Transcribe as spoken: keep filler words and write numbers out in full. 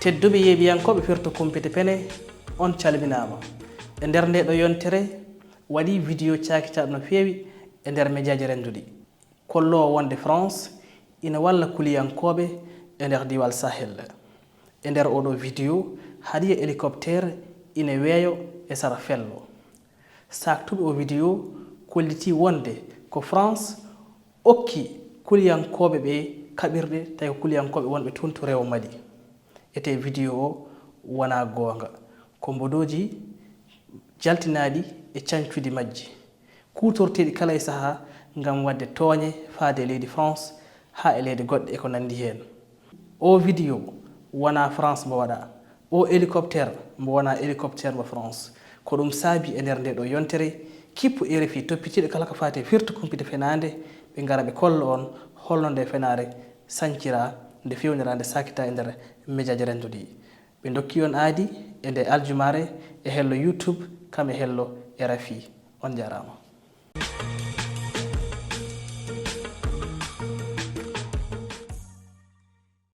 Tedduɓe yeeɓiyankooɓe Firti Kumpite Pene, on calminaama. E nder nde ɗo yontere, waɗi video caakitaaɗo no feewi e nder mejaaji rennduɗi. Kolloowo wonde France ina walla kuliyankooɓe e nder diwaal Sahel. E nder oɗo video, haɗi e hélicoptère ina weeyo e sara fello. Saaktuɓe o video kolliti wonde ko France okki kuliyankooɓe ɓe kaɓirɗe, tawi ko kuliyankooɓe wonɓe toon to rewo Mali. Ete video o wonaa goonga. Ko mbodooji jaltinaaɗi e cañcudi majji, kuutorteeɗi kala e sahaa ngam waɗde tooñe faade e leydi France haa e leyɗe goɗɗe e ko nanndi heen. O video wonaa France mbo waɗaa. O hélicoptère mbo wonaa hélicoptère mbo France. Ko ɗum saabi e nder nde ɗo yontere, kippu R F I toppitiiɗo kala ko faati e Firti Kumpite Fenaande, ɓe ngara ɓe kolla on holno nde fenaare sañciraa, nde fewndiraa, nde saakitaa e nder mejaaji rennduɗi. Ɓe ndokki on aadi e nde aljumaare e hello YouTube, kam e hello R F I. On njaaraama.